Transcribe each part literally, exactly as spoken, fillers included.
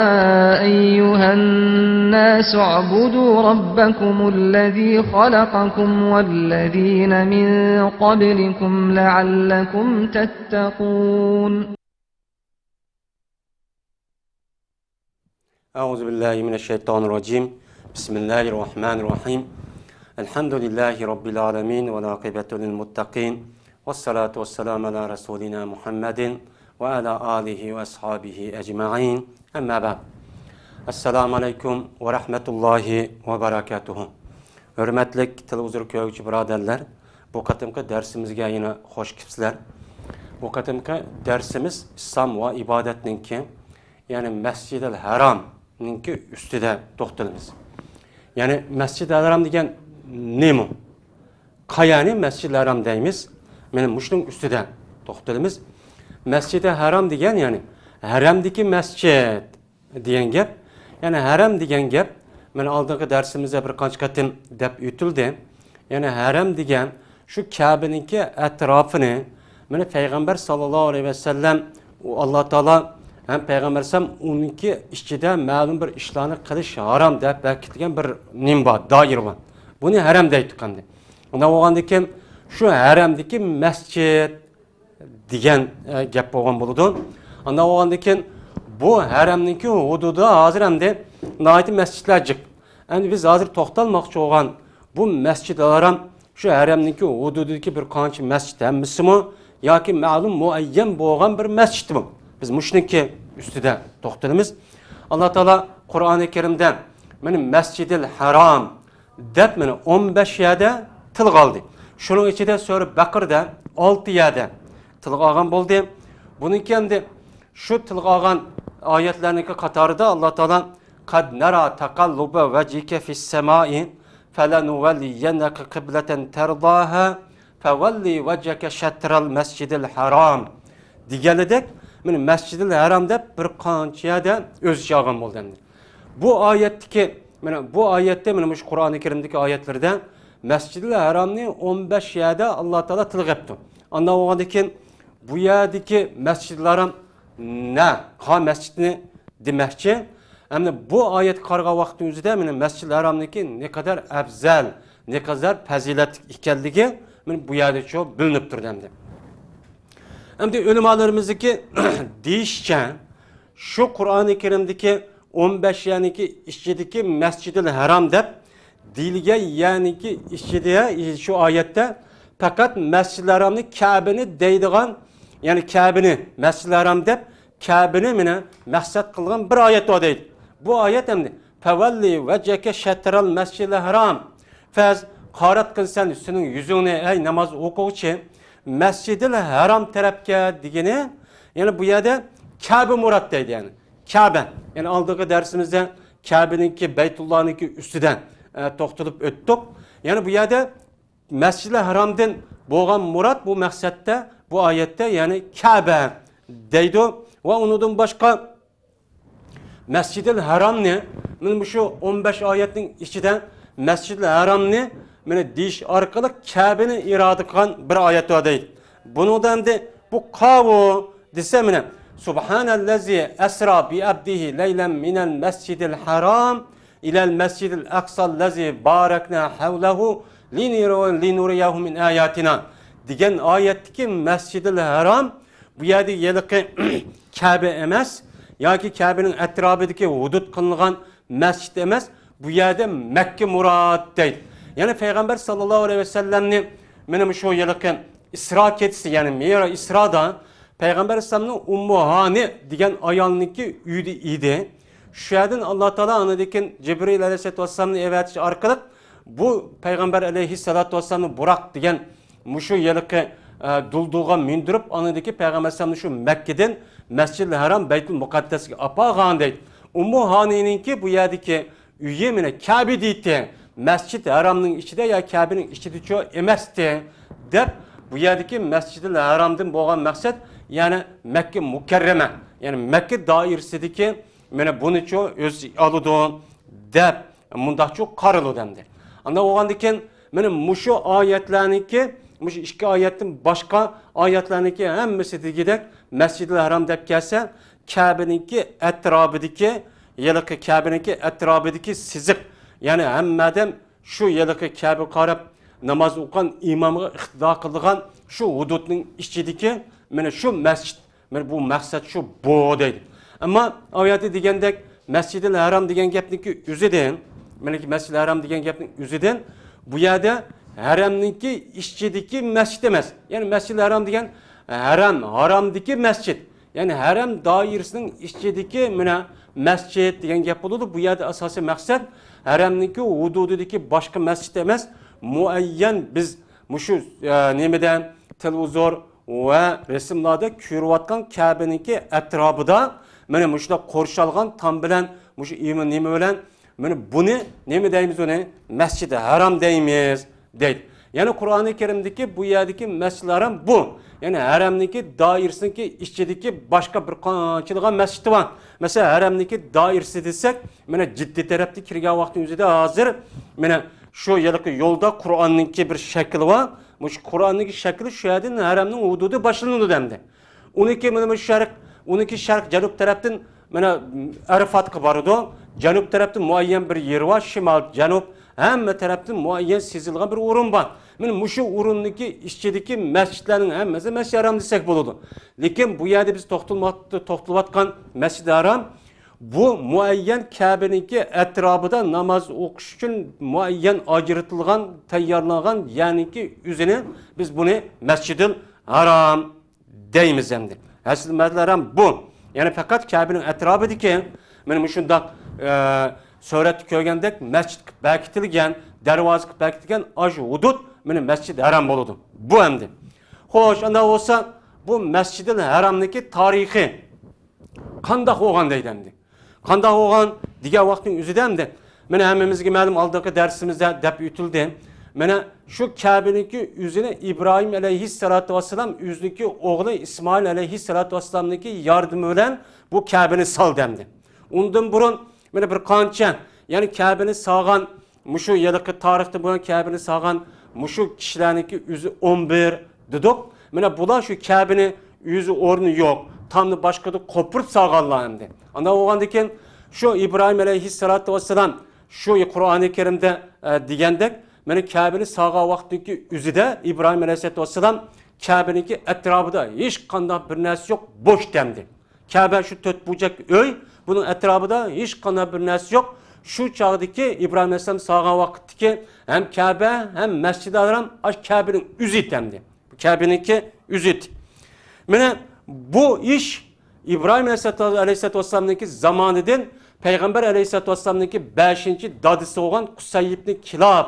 أيها الناس اعبدوا ربكم الذي خلقكم والذين من قبلكم لعلكم تتقون. أعوذ بالله من الشيطان الرجيم. بسم الله الرحمن الرحيم. الحمد لله رب العالمين والعاقبة للمتقين. والصلاة والسلام على رسولنا محمد وعلى آله وأصحابه أجمعين. أما بعد. السلام عليكم ورحمة الله وبركاته. ھۆرمەتلىك تېلېۋىزور كۆرگۈچى بۇرادەرلەر، بۇ قېتىمقى دەرسىمىزگە يەنە خۇش كېلىپسىلەر. بۇ قېتىمقى دەرسىمىز ئىسلام ۋە ئىبادەتنىڭكى، يەنى مەسجىدىل ھارامنىڭكى ئۈستىدە توختىلىمىز. يەنى مەسجىدىل ھارام دېگەن نېمە؟ قايانى مەسجىدىل ھارام دەيمىز؟ مانا مۇشۇنىڭ ئۈستىدە توختىلىمىز. مەسجىدىل ھارام دېگەن، يەنى ھەرەمدىكى مەسجىت دېگەن گەپ. يەنى ھەرەم دېگەن گەپ، مانا ئالدىنقى دەرسىمىزدە بىر قانچە قېتىم دەپ ئۆتۈلدى. يەنى ھەرەم دېگەن شۇ كەبىنىڭكى ئەتراپىنى، مانا پەيغەمبەر ساللاللاھۇ ئەلەيھى ۋەسەللەم، ئۇ ئاللا تائالا ھەم پەيغەمبەر ئەلەيھىسسالام ئۇنىڭكى ئىچىدە مەلۇم بىر ئىشلارنى قىلىش ھارام دەپ بەكىتكەن بىر نېمە بار، دائىرە بار. بۇنى ھەرەم دەيتتۇق ئەمدى. ئۇنداق بولغاندىن كېيىن شۇ ھەرەمدىكى مەسچىت دېگەن، ئە، گەپ بولغان بولىدۇ. ئانداق بولغاندىن كېيىن بۇ ھەرەمنىڭكى ھۇدۇدىدا ھازىر ئەمدى ناھايىتى مەسچىتلەر جىق. ئەمدى بىز ھازىر توختالماقچى بولغان بۇ مەسجىدىل ھارام شۇ ھەرەمنىڭكى ھۇدۇدىدىكى بىر قانچە مەسچىت ھەممىسىمۇ ياكى مەلۇم مۇئەييەن بولغان بىر مەسچىتمۇ؟ بىز مۇشۇنىڭكى ئۈستىدە توختىلىمىز. ئاللا تائالا قۇرئانى كەرىمدە مانا مەسجىدىل ھارام دەپ مانا ئون بەش يەردە تىلغا ئالدى. شۇنىڭ ئىچىدە سۈرە بەقىرىدە ئالتە يەردە تىلغا ئالغان بولدى. بۇنىڭكى ئەمدى شۇ تىلغا ئالغان ئايەتلەرنىڭكى قاتارىدا ئاللا تائالا قەد نەرا تەقەللۇبە ۋەجھىكە فىسسەمائى فەلەنۇۋەللىيەننەكە قىبلەتەن تەرداھا فەۋەللى ۋەجھەكە شەترەل مەسجىدىل ھارام دېگەنلىدەك، مانا مەسجىدىل ھارام دەپ بىر قانچە يەردە ئۆز ئىچىگە ئالغان بولدى ئەمدى. بۇ ئايەتتىكى، مانا بۇ ئايەتتە، مانا مۇشۇ قۇرئانى كەرىمدىكى ئايەتلەردە مەسجىدىل ھارامنى ئون بەش يەردە ئاللا تائالا تىلغا ئېلىپتۇ. ئانداق بولغاندىن كېيىن بۇ يەردىكى مەسجىدىل ھارام نە، قا مەسچىتنى دېمەكچى. ئەمدى بۇ ئايەتكە قارىغان ۋاقىتنىڭ ئۆزىدە مانا مەسجىدىل ھارامنىڭكى نەقەدەر ئەۋزەل، نەقەدەر پەزىلەتلىك ئىكەنلىكى مانا بۇ يەردە شۇ بىلىنىپ تۇرىدۇ ئەمدى. ئەمدى ئۆلىمالىرىمىزنىڭكى دېيىشىچە، شۇ قۇرئانى كەرىمدىكى ئون بەش يەرنىڭكى ئىچىدىكى مەسجىدىل ھارام دەپ دېيىلگەن يەرنىڭكى ئىچىدە، شۇ ئايەتتە پەقەت مەسجىدىل ھارامنى، كەبىنى دەيدىغان، يەنى كەبىنى، مەسجىدىل ھارام دەپ كەبىنى مانا مەقسەت قىلغان بىر ئايەت بار دەيدۇ. بۇ ئايەت ئەمدى فەۋەللى ۋەجھەكە شەترەل مەسجىدىل ھارام. فەز، قاراتقىن سەن سېنىڭ يۈزۈڭنى، ئەي ناماز ئوقۇغۇچى، مەسجىدىل ھارام تەرەپكە دېگىنى، يەنى بۇ يەردە كەبە مۇراد دەيدۇ، يەنى كەبە. يەنى ئالدىنقى دەرسىمىزدە كەبىنىڭكى، بەيتۇللانىڭكى ئۈستىدە، ئە، توختىلىپ ئۆتتۇق. يەنى بۇ يەردە مەسجىدىل ھارامدىن بولغان مۇراد بۇ مەقسەتتە، بۇ ئايەتتە، يەنى كەبە دەيدۇ. ۋە ئۇنىڭدىن باشقا مەسجىدىل ھارامنى، مانا مۇشۇ ئون بەش ئايەتنىڭ ئىچىدە مەسجىدىل ھارامنى مانا دېيىش ئارقىلىق كەبىنى ئىرادە قىلغان بىر ئايەت بار دەيدۇ. بۇنىڭدا ئەمدى بۇ قاۋۇ دېسە، مانا سۇبھانەللەزى ئەسرا بىئەبدىھى لەيلەن مىنەل مەسجىدىل ھارام ئىلەل مەسجىدىل ئەقساللەزى بارەكنا ھەۋلەھۇ لىنۇرىيەھۇ مىن ئاياتىنا دېگەن ئايەتتىكى مەسجىدىل ھارام بۇ يەردە ھېلىقى كەبە ئەمەس ياكى كەبىنىڭ ئەتراپىدىكى ھۇدۇد قىلىنغان مەسچىت ئەمەس، بۇ يەردە مەككە مۇراد دەيدۇ. يەنى پەيغەمبەر ساللاللاھۇ ئەلەيھى ۋەسەللەمنى مانا مۇشۇ ھېلىقى ئىسرا كېچىسى، يەنى مىرا ئىسرادا پەيغەمبەر ئەلەيھىسسالامنىڭ ئۇممۇ ھانى دېگەن ئايالنىڭكى ئۆيىدە ئىدى. شۇ يەردىن ئاللا تائالا ئاندىن كېيىن جىبرىئىل ئەلەيھىسسالاتۇ ۋەسسالامنى ئەۋەتىش ئارقىلىق بۇ پەيغەمبەر ئەلەيھىسسالاتۇ ۋەسسالامنى بۇراق دېگەن مۇشۇ ھېلىقى، ئە، دۇلدۇلغا مىندۈرۈپ، ئاندىن كېيىن پەيغەمبەر ئەلەيھىسسالامنى شۇ مەككىدىن مەسجىدىل ھارام بەيتۇل مۇقەددەسكە ئاپارغان دەيدۇ. ئۇممۇ ھانىنىڭكى بۇ يەردىكى ئۆيى مانا كەبە دەيتتى. مەسجىد ھارامنىڭ ئىچىدە يا كەبىنىڭ ئىچىدىچۇ ئەمەستى، دەپ بۇ يەردىكى مەسجىدىل ھارامدىن بولغان مەقسەت، يەنى مەككە مۇكەررەمە، يەنى مەككە دائىرىسىدىكى مانا بۇنىچۇ ئۆز ئالىدۇ، دەپ مۇنداقچۇ قارىلىدۇ ئەمدى. ئانداق بولغاندىكىن، مانا مۇشۇ ئايەتلەرنىڭكى، مۇشۇ ئىككى ئايەتتىن باشقا ئايەتلەرنىڭكى ھەممىسى دېگۈدەك مەسجىدىل ھارام دەپ كەلسە، كەبىنىڭكى ئەتراپىدىكى، ھېلىقى كەبىنىڭكى ئەتراپىدىكى سىزىق، يەنى ھەممە ئادەم شۇ ھېلىقى كەبىگە قاراپ ناماز ئوقۇغان ئىمامغا ئىقتىدا قىلىدىغان شۇ ھۇدۇدنىڭ ئىچىدىكى مانا شۇ مەسچىت، مانا بۇ مەقسەت شۇ بۇ دەيدۇ. ئەمما ئايەتتە دېگەندەك مەسجىدىل ھەرام دېگەن گەپنىڭكى ئۆزىدىن، مانا مەسجىدىل ھەرام دېگەن گەپنىڭ ئۆزىدىن بۇ يەردە ھەرەمنىڭكى ئىچىدىكى مەسچىت ئەمەس. يەنى مەسجىدىل ھەرام دېگەن ھەرەم، ھارامدىكى مەسچىت. يەنى ھەرەم دائىرىسىنىڭ ئىچىدىكى مانا مەسچىت دېگەن گەپ بولىدۇ. بۇ يەردە ئاساسىي مەقسەت ھەرەمنىڭكى ھۇدۇدىدىكى باشقا مەسچىت ئەمەس، مۇئەييەن بىز مۇشۇ، ئە، نېمىدە، تېلېۋىزور ۋە رەسىملاردا كۆرۈۋاتقان كەبىنىڭكى ئەتراپىدا مانا مۇشۇنداق قورشالغان تام بىلەن، مۇشۇ ئىمە-، نېمە بىلەن مانا بۇنى نېمە دەيمىز ئۇنى؟ مەسجىدى ھەرام دەيمىز، دەيدۇ. يەنى قۇرئانى كەرىمدىكى بۇ يەردىكى مەسجىدى ھەرام بۇ. يەنى ھەرەمنىڭكى دائىرىسىنىڭكى ئىچىدىكى باشقا بىر قانچىلىغان مەسجىدى بار. مەسىلەن، ھەرەمنىڭكى دائىرىسى دېسەك، مانا جىددىي تەرەپتىن كىرگەن ۋاقىتنىڭ ئۆزىدە ھازىر مانا شۇ ھېلىقى يولدا قۇرئاننىڭكى بىر شەكلى بار. مۇشۇ قۇرئاننىڭكى شەكلى شۇ يەردىن ھەرەمنىڭ ھۇدۇدى باشلىنىدۇ ئەمدى. ئۇنىڭكى مانا مۇشۇ شەرق، ئۇنىڭكى شەرق جەنۇب تەرەپتىن مانا ئەرىفاتقا بارىدۇ. جەنۇب تەرەپتە مۇئەييەن بىر يېرى بار، شىمال، جەنۇب، ھەممە تەرەپتىن مۇئەييەن سىزىلغان بىر ئورۇن بار. مانا مۇشۇ ئورۇندىكى ئىچىدىكى مەسچىتلەرنىڭ ھەممىسى مەسجىدى ھەرام دېسەك بولىدۇ. لېكىن بۇ يەردە بىز توختىلىۋات-، توختىلىۋاتقان مەسجىدى ھەرام بۇ مۇئەييەن كەبىنىڭكى ئەتراپىدا ناماز ئوقۇش ئۈچۈن مۇئەييەن ئاجرىتىلغان، تەييارلانغان يەرنىڭكى ئۆزىنى بىز بۇنى مەسجىدىل ھەرام دەيمىز ئەمدى. ھەسىل مەسىلە ھەم بۇ. يەنى پەقەت كەبىنىڭ ئەتراپىدىكى، مانا مۇشۇنداق، ئە، سۈرەتتە كۆرگەندەك مەسچىت قىلىپ بېكىتىلگەن، دەرۋازا قىلىپ بېكىتىلگەن ئاشۇ ھۇدۇد، مانا مەسجىدى ھەرام بولىدۇ. بۇ ئەمدى. خوش، ئاندا بولسا بۇ مەسجىدىل ھەرامنىڭكى تارىخى قانداق بولغان دەيدۇ ئەمدى. قانداق بولغان دېگەن ۋاقىتنىڭ ئۆزىدە ئەمدى، مانا ھەممىمىزگە مەلۇم، ئالدىنقى دەرسىمىزدە دەپ ئۆتۈلدى. مانا شۇ كەبىنىڭكى ئۆزىنى ئىبراھىم ئەلەيھىسسالاتۇ ۋەسسالام ئۆزىنىڭكى ئوغلى ئىسمائىل ئەلەيھىسسالاتۇ ۋەسسالامنىڭكى ياردىمى بىلەن بۇ كەبىنى سالدى ئەمدى. ئۇندىن بۇرۇن مانا بىر قانچە، يەنى كەبىنى سالغان مۇشۇ ھېلىقى تارىختا بولغان كەبىنى سالغان مۇشۇ كىشىلەرنىڭكى ئۆزى ئون بىر دېدۇق. مانا بۇلار شۇ كەبىنى ئۆزى ئورنى يوق، تامنى باشقىدا قوپۇرۇپ سالغانلار ئەمدى. ئانداق بولغاندىكىن شۇ ئىبراھىم ئەلەيھىسسالاتۇ ۋەسسالام شۇ قۇرئانى كەرىمدە، ئە، دېگەندەك، مانا كەبىنى سالغان ۋاقتىدىكى ئۆزىدە ئىبراھىم ئەلەيھىسسالاتۇ ۋەسسالام كەبىنىڭكى ئەتراپىدا ھېچقانداق بىر نەرسە يوق، بوش ئەمدى. كەبە شۇ تۆت بۇرجەك ئۆي، بۇنىڭ ئەتراپىدا ھېچقانداق بىر نەرسە يوق. شۇ چاغدىكى ئىبراھىم ئەلەيھىسسالام سالغان ۋاقىتتىكى ھەم كەبە، ھەم مەسجىدى ھەرام ئاشۇ كەبىنىڭ ئۆزى ئىدى ئەمدى. بۇ كەبىنىڭكى ئۆزى ئىدى. مانا بۇ ئىش ئىبراھىم ئەلەيھىسسالاتۇ ۋەسسالامنىڭكى زامانىدىن پەيغەمبەر ئەلەيھىسسالاتۇ ۋەسسالامنىڭكى بەشىنچى دادىسى بولغان قۇسەي ئىبنى كىلاب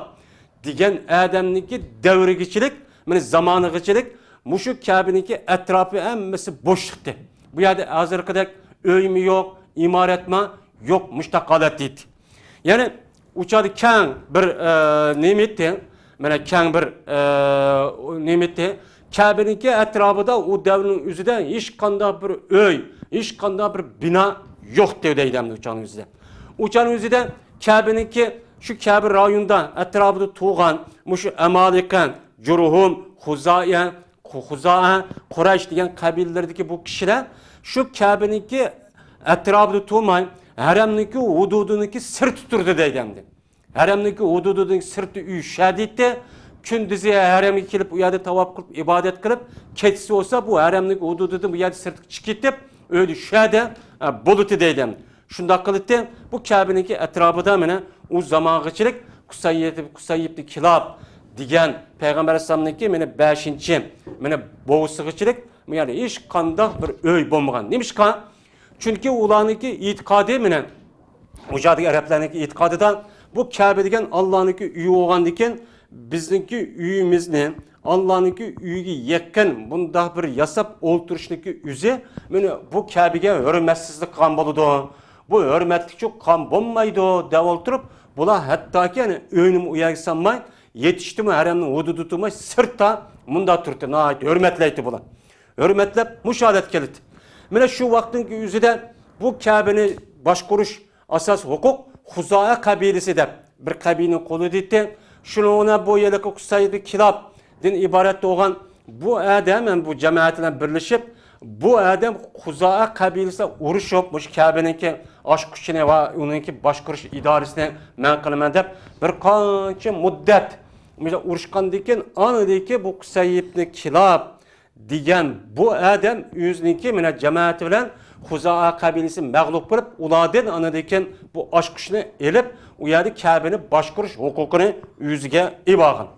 دېگەن ئادەمنىڭكى دەۋرىگىچىلىك، مانا زامانىغىچىلىك مۇشۇ كەبىنىڭكى ئەتراپى ھەممىسى بوشلۇقتى. بۇ يەردە ھازىرقىدەك ئۆيمۇ يوق، ئىمارەتمۇ يوق، مۇشۇنداق ھالەتتە ئىدى. يەنى ئۇ چاغدا كەڭ بىر، ئە، نېمە ئىدى؟ مانا كەڭ بىر، ئە، نېمە ئىدى؟ كەبىنىڭكى ئەتراپىدا ئۇ دەۋرنىڭ ئۆزىدە ھېچقانداق بىر ئۆي، ھېچقانداق بىر بىنا يوقتى دەيدۇ ئەمدى ئۇ چاغنىڭ ئۆزىدە. ئۇ چاغنىڭ ئۆزىدە كەبىنىڭكى شۇ كەبە رايونىدا ئەتراپىدا تۇرغان مۇشۇ ئەمالىقە، جۇرھۇم، خۇزائە، خۇ-، خۇزائە، قۇرەيش دېگەن قەبىلىلەردىكى بۇ كىشىلەر شۇ كەبىنىڭكى ئەتراپىدا تۇرماي، ھەرەمنىڭكى ھۇدۇدىنىڭكى سىرتى تۇردى دەيدۇ ئەمدى. ھەرەمنىڭكى ھۇدۇدىدىن سىرتى ئۆي شەدىتى، كۈندۈزى ھەرەمگە كېلىپ، ئۇ يەردە تاۋاپ قىلىپ، ئىبادەت قىلىپ، كېچىسى بولسا بۇ ھەرەمنىڭكى ھۇدۇدىدىن بۇ يەردە سىرتقا چىقىپ كېتىپ، ئۆيدە شەدە، ئە، بولىتى دەيدۇ. شۇنداق قىلىتتى، بۇ كەبىنىڭكى ئەتراپىدا مانا ئۇ زامانغىچىلىك قۇسەييىب، قۇسەييىبنى كىلاب دېگەن پەيغەمبەر ئەلەيھىسسالامنىڭكى مانا بەشىنچى، مانا بوۋىسىغىچىلىك، يەنى ھېچقانداق بىر ئۆي بولمىغان. نېمىشقا؟ چۈنكى ئۇلارنىڭكى ئېتىقادى مانا، ئۇ جايدىكى ئەرەبلەرنىڭكى ئېتىقادىدا بۇ كەبە دېگەن ئاللانىڭكى ئۆيى بولغاندىكىن، بىزنىڭكى ئۆيىمىزنى ئاللانىڭكى ئۆيىگە يېقىن بۇنداق بىر ياساپ ئولتۇرۇشنىڭكى ئۆزى، مانا بۇ كەبىگە ھۆرمەتسىزلىك قىلغان بولىدۇ. بۇ ھۆرمەتلىك چۇ قىلغان بولمايدۇ، دەپ ئولتۇرۇپ، بۇلار ھەتتاكى يەنى ئۆينىمۇ ئۇ يەرگە سالماي، يېتىشتىمۇ ھەرەمنىڭ ھۇدۇدىدا تۇرماي، سىرتتا مۇنداق تۇرتتى، ناھايىتى ھۆرمەتلەيتتى بۇلار. ھۆرمەتلەپ مۇشۇ ھالەتكە كېلىدۇ. مانا شۇ ۋاقىتنىڭ ئۆزىدە بۇ كەبىنى باشقۇرۇش ئاساس ھوقۇق خۇزائە قەبىلىسى دەپ بىر قەبىلىنىڭ قولىدا ئىدى. شۇنىڭ بىلەن بۇ ھېلىقى قۇسەي ئىبنى كىلابتىن ئىبارەت بولغان بۇ ئادەم ھەم بۇ جامائەت بىلەن بىرلىشىپ، بۇ ئادەم خۇزائە قەبىلىسى بىلەن ئۇرۇشۇپ، مۇشۇ كەبىنىڭكى ئاچقۇچىنى ۋە ئۇنىڭكى باشقۇرۇش ئىدارىسىنى مەن قىلىمەن دەپ، بىر قانچە مۇددەت مۇشۇنداق ئۇرۇشقاندىن كېيىن، ئاندىن كېيىن بۇ قۇسەييىبنى كىلاب دېگەن بۇ ئادەم ئۆزىنىڭكى مانا جامائىتى بىلەن خۇزائە قەبىلىسى مەغلۇپ قىلىپ، ئۇلاردىن ئاندىن كېيىن بۇ ئاچقۇچنى ئېلىپ، ئۇ يەردە كەبىنى باشقۇرۇش ھوقۇقىنى ئۆزىگە ئېلىۋالغان.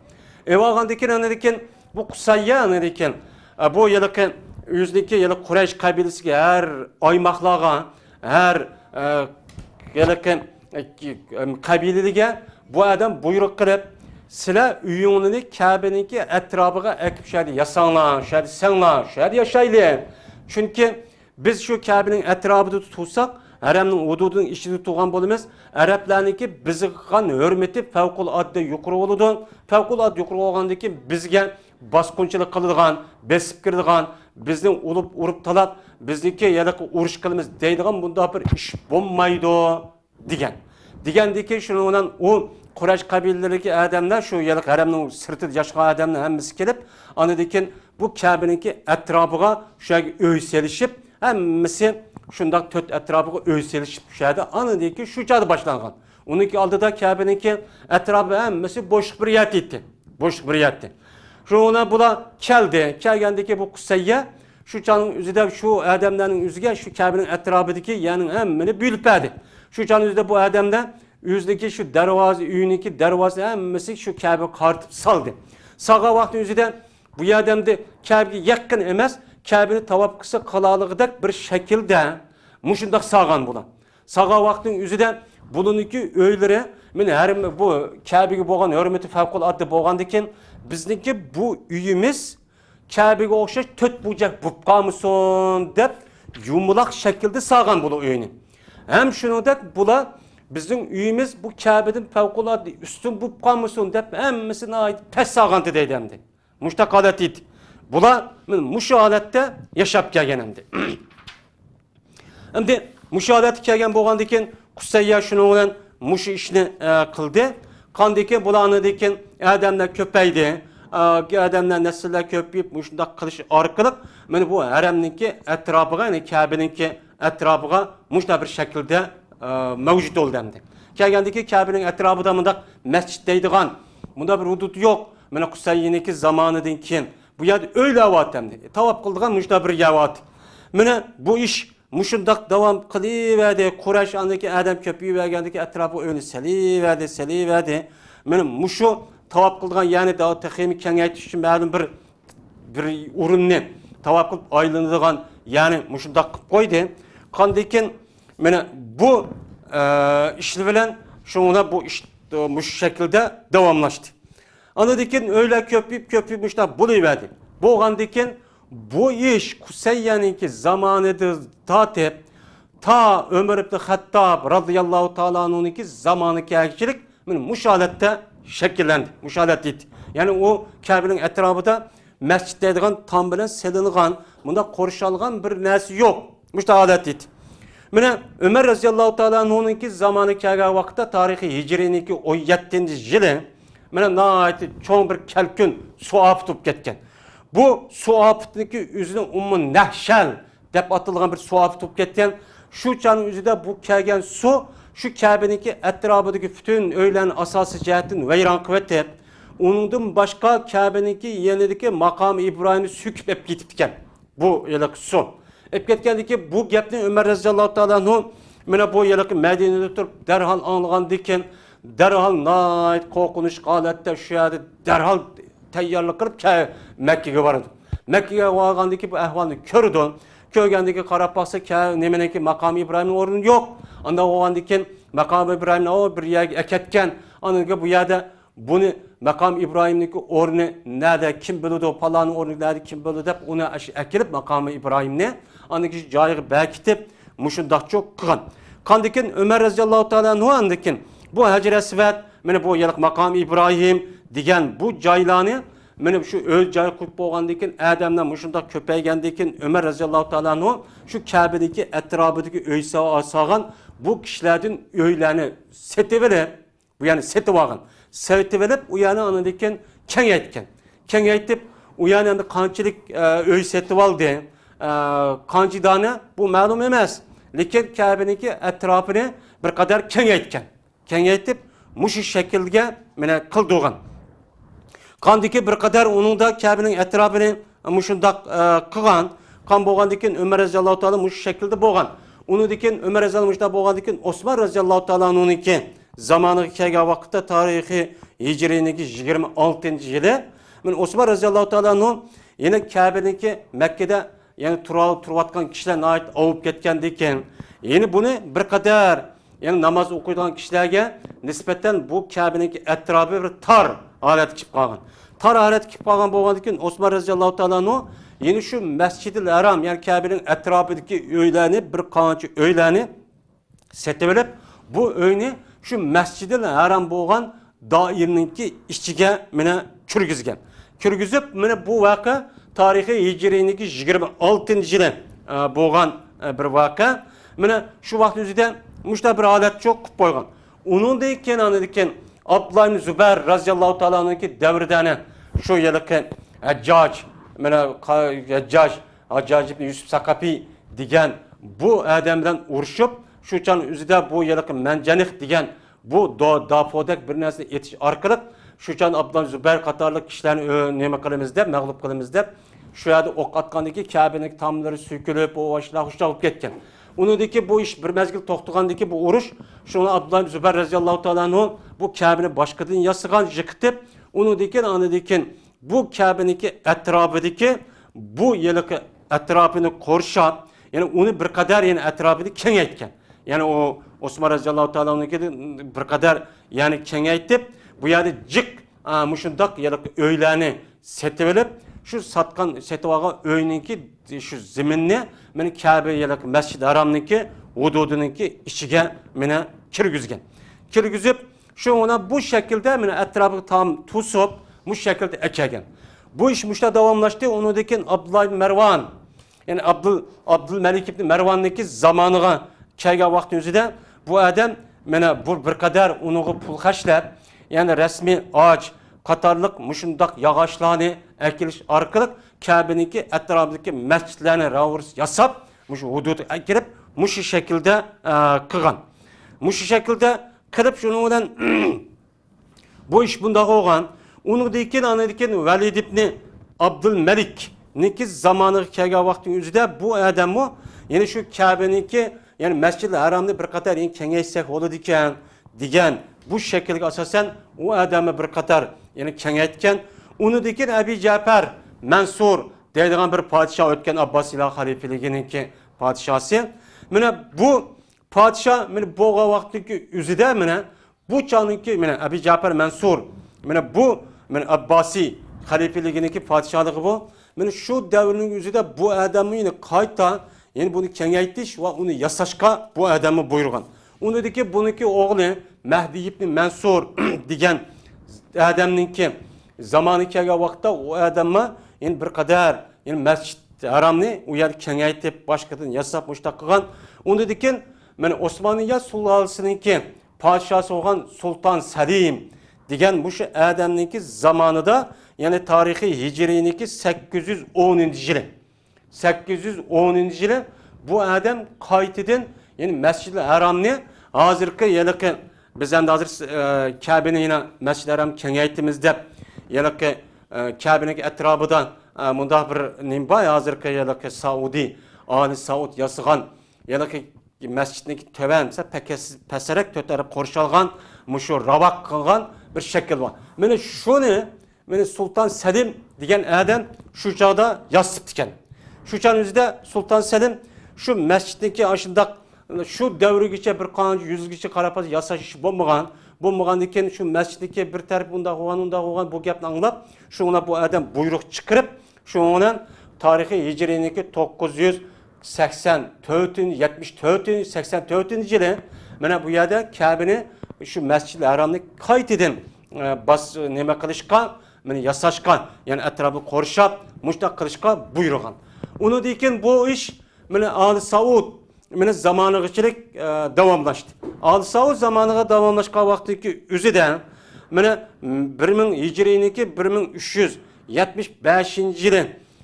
ئېلىۋالغاندىن كېيىن، ئاندىن كېيىن بۇ قۇسەييە ئاندىن كېيىن، ئە، بۇ ھېلىقى ئۆزىنىڭكى ھېلىقى قۇرەيش قەبىلىسىگە، ھەر ئايماقلارغا، ھەر، ئە، ھېلىقى، ئە، قەبىلىلىگە بۇ ئادەم بۇيرۇق قىلىپ، سىلەر ئۆيۈڭلارنى كەبىنىڭكى ئەتراپىغا ئەكىپ، شۇ يەردە ياساڭلار، شۇ يەردە سەڭلار، شۇ يەردە ياشايلى. چۈنكى بىز شۇ كەبىنىڭ ئەتراپىدا تۇرساق، ھەرەمنىڭ ھۇدۇدىنىڭ ئىچىدە تۇرغان بولىمىز. ئەرەبلەرنىڭكى بىزگە قىلغان ھۆرمىتى پەۋقۇلئاددە يۇقىرى بولىدۇ. پەۋقۇلئاددە يۇقىرى بولغاندىن كېيىن بىزگە باسقۇنچىلىق قىلىدىغان، بېسىپ كىرىدىغان، بىزنى ئۇرۇپ، ئۇرۇپ تالاپ، بىزنىڭكى ھېلىقى ئۇرۇش قىلىمىز دەيدىغان بۇنداق بىر ئىش بولمايدۇ، دېگەن. دېگەندىن كېيىن شۇنىڭ بىلەن ئۇ قۇرەيش قەبىلىلىرىدىكى ئادەملەر، شۇ ھېلىقى ھەرەمنىڭ سىرتىدا ياشىغان ئادەملەر ھەممىسى كېلىپ، ئاندىن كېيىن بۇ كەبىنىڭكى ئەتراپىغا شۇ يەرگە ئۆي سېلىشىپ، ھەممىسى شۇنداق تۆت ئەتراپىغا ئۆي سېلىشىپ، شۇ يەردە ئاندىن كېيىن شۇ چاغدا باشلانغان. ئۇنىڭكى ئالدىدا كەبىنىڭكى ئەتراپى ھەممىسى بوشلۇق بىر يەر ئىدى. بوشلۇق بىر يەر ئىدى. شۇنىڭ بىلەن بۇلار كەلدى. كەلگەندىن كېيىن بۇ قۇسەييە شۇ چاغنىڭ ئۆزىدە شۇ ئادەملەرنىڭ ئۆزىگە شۇ كەبىنىڭ ئەتراپىدىكى يەرنىڭ ھەممىنى بۆلۈپ بەردى. شۇ چاغنىڭ ئۆزىدە بۇ ئادەملەر ئۆزىنىڭكى شۇ دەرۋازا، ئۆيىنىڭكى دەرۋازىسى ھەممىسى شۇ كەبىگە قارىتىپ سالدى. سالغان ۋاقىتنىڭ ئۆزىدە بۇ ئادەمدە كەبىگە يېقىن ئەمەس، كەبىنى تاۋاپ قىلسا قىلالىغۇدەك بىر شەكىلدە مۇشۇنداق سالغان بۇلار. سالغان ۋاقىتنىڭ ئۆزىدە بۇلارنىڭكى ئۆيلىرى، مانا، ھەر بۇ كەبىگە بولغان ھۆرمىتى پەۋقۇلئاددە بولغاندىكىن، بىزنىڭكى بۇ ئۆيىمىز كەبىگە ئوخشاش تۆت بۇرجەك بولۇپ قالمىسۇن دەپ، يۇمىلاق شەكىلدە سالغان بۇلار ئۆينى. ھەم شۇنىڭدەك بۇلار بىزنىڭ ئۆيىمىز بۇ كەبىدىن پەۋقۇلئاددە ئۈستۈن بولۇپ قالمىسۇن دەپ، ھەممىسى ناھايىتى پەس سالغانتى دەيدۇ ئەمدى. مۇشۇنداق ھالەت ئىدى. بۇلار مانا مۇشۇ ھالەتتە ياشاپ كەلگەن ئەمدى. ئەمدى مۇشۇ ھالەتكە كەلگەن بولغاندىكىن، قۇسەييە شۇنىڭ بىلەن مۇشۇ ئىشنى، ئە، قىلدى. قاندىكىن بۇلارنىڭدىكىن ئادەملەر كۆپەيدى. ئە، ئادەملەر، نەسىللەر كۆپىيىپ، مۇشۇنداق قىلىش ئارقىلىق مانا بۇ ھەرەمنىڭكى ئەتراپىغا، يەنى كەبىنىڭكى ئەتراپىغا مۇشۇنداق بىر شەكىلدە، ئە، مەۋجۇت بولدى ئەمدى. كەلگەندىكى كەبىنىڭ ئەتراپىدا مۇنداق مەسچىت دەيدىغان مۇنداق بىر ھۇدۇد يوق. مانا قۇسەييىنىڭكى زامانىدىن كېيىن بۇ يەردە ئۆيلەر بار ئەمدى. تاۋاپ قىلىدىغان مۇشۇنداق بىر يەر بار. مانا بۇ ئىش مۇشۇنداق داۋام قىلىۋەردى. قۇرەيش ئاندىكى ئادەم كۆپىيىۋەرگەندىكى ئەتراپىغا ئۆينى سېلىۋەردى، سېلىۋەردى. مانا مۇشۇ تاۋاپ قىلىدىغان يەرنى داۋا تېخىمۇ كېڭەيتىش ئۈچۈن مەلۇم بىر، بىر ئورۇننى تاۋاپ قىلىپ ئايلىنىدىغان يەرنى مۇشۇنداق قىلىپ قويدى. قاندىكىن مانا بۇ، ئە، ئىشلار بىلەن شۇڭا بۇ ئىش، ئە، مۇشۇ شەكىلدە داۋاملاشتى. ئاندىن كېيىن ئۆيلەر كۆپىيىپ، كۆپىيىپ مۇشۇنداق بولۇۋەردى. بولغاندىن كېيىن بۇ ئىش قۇسەييەنىڭكى زامانىدىن تارتىپ تا ئۆمەر ئىبن خەتتاب رازىياللاھۇ تائالا ئەنھۇنىڭكى زامانىغا كەلگۈچىلىك مانا مۇشۇ ھالەتتە شەكىللەندى، مۇشۇ ھالەتتە ئىدى. يەنى ئۇ كەبىنىڭ ئەتراپىدا مەسچىت دەيدىغان تام بىلەن سېلىنغان، مۇنداق قورشالغان بىر نەرسە يوق. مۇشۇنداق ھالەتتە ئىدى. مانا ئۆمەر رازىياللاھۇ تائالا ئەنھۇنىڭكى زامانى كەلگەن ۋاقىتتا، تارىخىي ھىجرىينىڭكى ئون يەتتىنچى يىلى، مانا ناھايىتى چوڭ بىر كەلكۈن سۇ ئاپىتى بولۇپ كەتكەن. بۇ سۇ ئاپىتىنىڭكى ئۆزىنىڭ ئۇممۇ نەھشەل دەپ ئاتالغان بىر سۇ ئاپىتى بولۇپ كەتكەن. شۇ چاغنىڭ ئۆزىدە بۇ كەلگەن سۇ شۇ كەبىنىڭكى ئەتراپىدىكى پۈتۈن ئۆيلەرنى ئاساسىي جەھەتتىن ۋەيران قىلىۋېتىپ، ئۇنىڭدىن باشقا كەبىنىڭكى يېنىدىكى ماقامى ئىبراھىمنى سۆكۈپ ئەپ كېتىپتىكەن. بۇ ھېلىقى سۇ ئېلىپ كەتكەندىن كېيىن، بۇ گەپنى ئۆمەر رەزىياللاھۇ تائالا ئەنھۇ مانا بۇ ھېلىقى مەدىنىدە تۇرۇپ دەرھال ئاڭلىغاندىن كېيىن، دەرھال ناھايىتى قورقۇنچلۇق ھالەتتە شۇ يەردە دەرھال تەييارلىق قىلىپ كە-، مەككىگە بارىدۇ. مەككىگە بارغاندىن كېيىن بۇ ئەھۋالنى كۆرىدۇ. كۆرگەندىن كېيىن قاراپ باقسا، كە-، نېمىنىڭكى ماقامى ئىبراھىمنىڭ ئورنى يوق. ئانداق بولغاندىن كېيىن ماقامى ئىبراھىمنى ئۇ بىر يەرگە ئەكەتكەن. ئاندىن كېيىن بۇ يەردە بۇنى ماقام ئىبراھىمنىڭكى ئورنى نەدە، كىم بىلىدۇ، پالانىڭ ئورنى نەدە، كىم بىلىدۇ دەپ، ئۇنى ئەش-، ئەكېلىپ ماقامى ئىبراھىمنى، ئاندىن كېيىن جايىغا بەكىتىپ، مۇشۇنداقچۇ قىلغان. قاندىكىن ئۆمەر رەزىياللاھۇ تائالا ئەنھۇ ئاندىكىن بۇ ھەجەر ئەسۋەد، مانا بۇ يىلقى ماقام ئىبراھىم دېگەن بۇ جايلارنى، مانا شۇ ئۆي جاي قۇرۇپ بولغاندىن كېيىن، ئادەملەر مۇشۇنداق كۆپەيگەندىن كېيىن، ئۆمەر رەزىياللاھۇ تائالا ئەنھۇ شۇ كەبىدىكى ئەتراپىدىكى ئۆي سا-، سالغان بۇ كىشىلەردىن ئۆيلەرنى سېتىۋېلىپ، بۇ يەرنى سېتىۋالغان. سېتىۋېلىپ، ئۇ يەرنى ئاندىن كېيىن كېڭەيتكەن. كېڭەيتىپ، ئۇ يەرنى ئەمدى قانچىلىك، ئە، ئۆي سېتىۋالدى، ئە، قانچە دانە، بۇ مەلۇم ئەمەس. لېكىن كەبىنىڭكى ئەتراپىنى بىر قەدەر كېڭەيتكەن. كېڭەيتىپ، مۇشۇ شەكىلگە مانا قىلدۇرغان. قاندىكى بىر قەدەر ئۇنىڭدا كەبىنىڭ ئەتراپىنى مۇشۇنداق، ئە، قىلغان. قان بولغاندىن كېيىن ئۆمەر رەزىياللاھۇ تائالا مۇشۇ شەكىلدە بولغان. ئۇنىڭدىن كېيىن ئۆمەر رەزىياللاھۇ مۇشۇنداق بولغاندىن كېيىن ئوسمان رەزىياللاھۇ تائالانىڭكى زامانىغا كەلگەن ۋاقىتتا تارىخى ھىجرىينىڭكى يىگىرمە ئالتىنچى يىلى. مانا ئوسمان رەزىياللاھۇ تائالانىڭ يەنە كەبىنىڭكى مەككىدە يەنى تۇرا-، تۇرۇۋاتقان كىشىلەر ناھايىتى ئاۋۇپ كەتكەندىن كېيىن، يەنى بۇنى بىر قەدەر، يەنى ناماز ئوقۇيدىغان كىشىلەرگە نىسبەتەن بۇ كەبىنىڭكى ئەتراپى بىر تار ھالەتكە كېلىپ قالغان. تار ھالەتكە كېلىپ قالغان بولغاندىن كېيىن، ئوسمان رەزىياللاھۇ تائالا ئەنھۇ يەنى شۇ مەسجىدىل ھەرام، يەنى كەبىنىڭ ئەتراپىدىكى ئۆيلەرنى، بىر قانچە ئۆيلەرنى سېتىۋېلىپ، بۇ ئۆينى شۇ مەسجىدىل ھەرام بولغان دائىرىنىڭكى ئىچىگە مانا كىرگۈزگەن. كىرگۈزۈپ، مانا بۇ ۋەقە تارىخى ھىجرىينىڭكى يىگىرمە ئالتىنچى يىلى، ئە، بولغان، ئە، بىر ۋەقە. مانا شۇ ۋاقىت ئۆزىدە مۇشۇنداق بىر ھالەت چوق قىلىپ قويغان. ئۇنىڭدىن كېيىن، ئاندىن كېيىن ئابدۇللا ئىبن زۇبەير رەزىياللاھۇ تائالانىڭكى دەۋرىدە ئەنە شۇ ھېلىقى ھەججاج، مانا قا-، ھەججاج، ھەججاج ئىبن يۈسۈپ سەقەپى دېگەن بۇ ئادەم بىلەن ئۇرۇشۇپ، شۇ چاغ ئۆزىدە بۇ ھېلىقى مەنجەنىق دېگەن بۇ دو-، داپودەك بىر نەرسىنى ئېتىش ئارقىلىق، شۇ چاغ ئابدۇللا زۇبەير قاتارلىق كىشىلەرنى ئۆ-، نېمە قىلىمىز دەپ، مەغلۇپ قىلىمىز دەپ، شۇ يەردە ئوق ئاتقاندىن كېيىن كەبىنىڭ تاملىرى سۆكۈلۈپ، ئۇ ئاشۇنداق خۇشتاق بولۇپ كەتكەن. ئۇنىڭدىن كېيىن بۇ ئىش بىر مەزگىل توختىغاندىن كېيىن بۇ ئۇرۇش، شۇڭا ئابدۇللا زۇبەير رەزىياللاھۇ تائالا ئەنھۇ بۇ كەبىنى باشقىدىن ياسىغان، يىقىتىپ، ئۇنىڭدىن كېيىن، ئاندىن كېيىن بۇ كەبىنىڭكى ئەتراپىدىكى بۇ ھېلىقى ئەتراپىنى قورشاپ، يەنى ئۇنى بىر قەدەر يەنە ئەتراپىنى كېڭەيتكەن. يەنى ئۇ ئوسمان رەزىياللاھۇ تائالانىڭكىدىن بىر قەدەر يەنى كېڭەيتىپ، بۇ يەردە جىق، ئا، مۇشۇنداق ھېلىقى ئۆيلەرنى سېتىۋېلىپ، شۇ ساتقان، سېتىۋالغان ئۆينىڭكى شۇ زېمىننى مانا كەبە ھېلىقى مەسجىد ھارامنىڭكى ھۇدۇدىنىڭكى ئىچىگە مانا كىرگۈزگەن. كىرگۈزۈپ، شۇ مانا بۇ شەكىلدە مانا ئەتراپىغا تام توسۇپ، مۇشۇ شەكىلدە ئەكەلگەن. بۇ ئىش مۇشۇنداق داۋاملاشتى. ئۇنىڭدىن كېيىن ئابدۇللا ئىبن مەرۋان، يەنى ئابدۇل-، ئابدۇلمەلىك ئىبن مەرۋاننىڭكى زامانىغا كەلگەن ۋاقىتنىڭ ئۆزىدە بۇ ئادەم مانا بۇ بىر قەدەر ئۇنىڭغا پۇل خەجلەپ، يەنى رەسمىي ئاچ قاتارلىق مۇشۇنداق ياغاچلارنى ئەكېلىش ئارقىلىق كەبىنىڭكى ئەتراپىدىكى مەسچىتلەرنى راۋۇرۇس ياساپ، مۇشۇ ھۇدۇدقا ئەكىرىپ، مۇشۇ شەكىلدە، ئە، قىلغان. مۇشۇ شەكىلدە قىلىپ، شۇنىڭ بىلەن بۇ ئىش بۇنداق بولغان. ئۇنىڭدىن كېيىن، ئاندىن كېيىن ۋەلىد ئىبنى ئابدۇلمەلىكنىڭكى زامانىغا كەلگەن ۋاقىتنىڭ ئۆزىدە بۇ ئادەممۇ يەنە شۇ كەبىنىڭكى، يەنى مەسجىدىل ھەرامنى بىر قەدەر يەنە كېڭەيتسەك بولىدىكەن دېگەن بۇ شەكىلگە ئاساسەن ئۇ ئادەممۇ بىر قەدەر يەنە كېڭەيتكەن. ئۇنىڭدىن كېيىن ئەبى جەپەر مەنسۇر دەيدىغان بىر پادىشاھ ئۆتكەن، ئابباسىيلار خەلىپىلىكىنىڭكى پادىشاھسى. مانا بۇ پادىشاھ مانا بولغان ۋاقىتنىڭكى ئۆزىدە مانا بۇ چاغنىڭكى، مانا، ئەبى جەپەر مەنسۇر، مانا بۇ، مانا، ئابباسىي خەلىپىلىكىنىڭكى پادىشاھلىقى بۇ. مانا شۇ دەۋرنىڭ ئۆزىدە بۇ ئادەممۇ يەنە قايتا، يەنە بۇنى كېڭەيتىش ۋە ئۇنى ياساشقا بۇ ئادەممۇ بۇيرۇغان. ئۇنىڭدىن كېيىن بۇنىڭكى ئوغلى مەھدى ئىبنى مەنسۇر دېگەن ئادەمنىڭكى زامانى كەلگەن ۋاقىتتا ئۇ ئادەممۇ يەنە بىر قەدەر، يەنە مەسچىت ھارامنى ئۇ يەردە كېڭەيتىپ، باشقىدىن ياساپ، مۇشۇنداق قىلغان. ئۇنىڭدىن كېيىن، مانا، ئوسمانىيە سۇلالىسىنىڭكى پادىشاھسى بولغان سۇلتان سەلىم دېگەن مۇشۇ ئادەمنىڭكى زامانىدا، يەنى تارىخىي ھىجرىينىڭكى سەككىز يۈز ئونىنچى يىلى، سەككىز يۈز ئونىنچى يىلى بۇ ئادەم قايتىدىن، يەنى مەسجىدىل ھارامنى، ھازىرقى ھېلىقى، بىز ئەمدى ھازىر، ئە، كەبىنى يەنە مەسجىدىل ھارام كېڭەيتىمىز دەپ، ھېلىقى، ئە، كەبىنىڭكى ئەتراپىدا، ئە، مۇنداق بىر نېمە بار، ھازىرقى ھېلىقى سائۇدى، ئالى سائۇد ياسىغان، ھېلىقى مەسچىتنىڭكى تۆۋەن، سەل پەكەس-، پەسرەك تۆت تەرەپ قورشالغان، مۇشۇ راۋاق قىلغان بىر شەكىل بار. مانا شۇنى، مانا سۇلتان سەلىم دېگەن ئادەم شۇ چاغدا ياسىتىپتىكەن. شۇ چاغنىڭ ئۆزىدە سۇلتان سەلىم شۇ مەسچىتنىڭكى ئاشۇنداق، شۇ دەۋرگىچە، بىر قانچە يۈزگىچە قاراپ ياساش ئىشى بولمىغان. بولمىغاندىن كېيىن شۇ مەسچىتنىڭكى بىر تەرىپى ئۇنداق بولغان، ئۇنداق بولغان، بۇ گەپنى ئاڭلاپ، شۇڭا بۇ ئادەم بۇيرۇق چىقىرىپ، شۇنىڭ بىلەن تارىخىي ھىجرىينىڭكى توققۇز يۈز سەكسەن تۆتىنچى، يەتمىش تۆتىنچى، سەكسەن تۆتىنچى يىلى مانا بۇ يەردە كەبىنى، شۇ مەسجىدىل ھارامنى قايتىدىن، ئە، باس-، نېمە قىلىشقا، مانا ياساشقا، يەنى ئەتراپىنى قورشاپ، مۇشۇنداق قىلىشقا بۇيرۇغان. ئۇنىڭدىن كېيىن بۇ ئىش مانا ئالى سائۇد مانا زامانىغىچىلىك، ئە، داۋاملاشتى. ئالى سائۇد زامانىغا داۋاملاشقان ۋاقتىدىكى ئۆزىدە مانا بىر مىڭ ھىجرىينىڭكى بىر مىڭ ئۈچ يۈز يەتمىش بەشىنچى يىلى،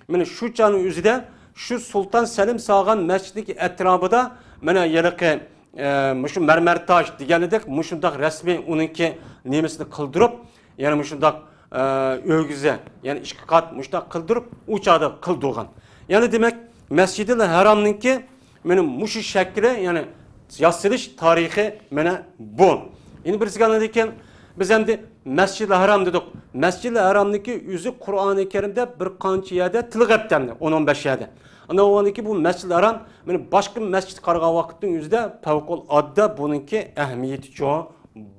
مانا شۇ چاغنىڭ ئۆزىدە شۇ سۇلتان سەلىم سالغان مەسچىتنىڭكى ئەتراپىدا مانا ھېلىقى، ئە، مۇشۇ مەرمەر تاش دېگەنىدەك مۇشۇنداق رەسمىي ئۇنىڭكى نېمىسىنى قىلدۇرۇپ، يەنى مۇشۇنداق، ئە، ئۆگزە، يەنى ئىككى قات مۇشۇنداق قىلدۇرۇپ، ئۇ چاغدا قىلدۇرغان. يەنى دېمەك، مەسجىدىل ھەرامنىڭكى مانا مۇشۇ شەكلى، يەنى ياسىلىش تارىخى مانا بۇ. يەنە بىرسىگە ئاندىن كېيىن بىز ئەمدى مەسجىدىل ھەرام دېدۇق. مەسجىدىل ھەرامنىڭكى ئۆزى قۇرئانى كەرىمدە بىر قانچە يەردە تىلغا ئەپتى ئەمدى، ئون ئون بەش يەردە. ئاندىن بۇ مەسجىدىل ھەرام مانا باشقا مەسچىتكە قارىغان ۋاقىتنىڭ ئۆزىدە پەۋقۇلئاددە بۇنىڭكى ئەھمىيىتى چوڭ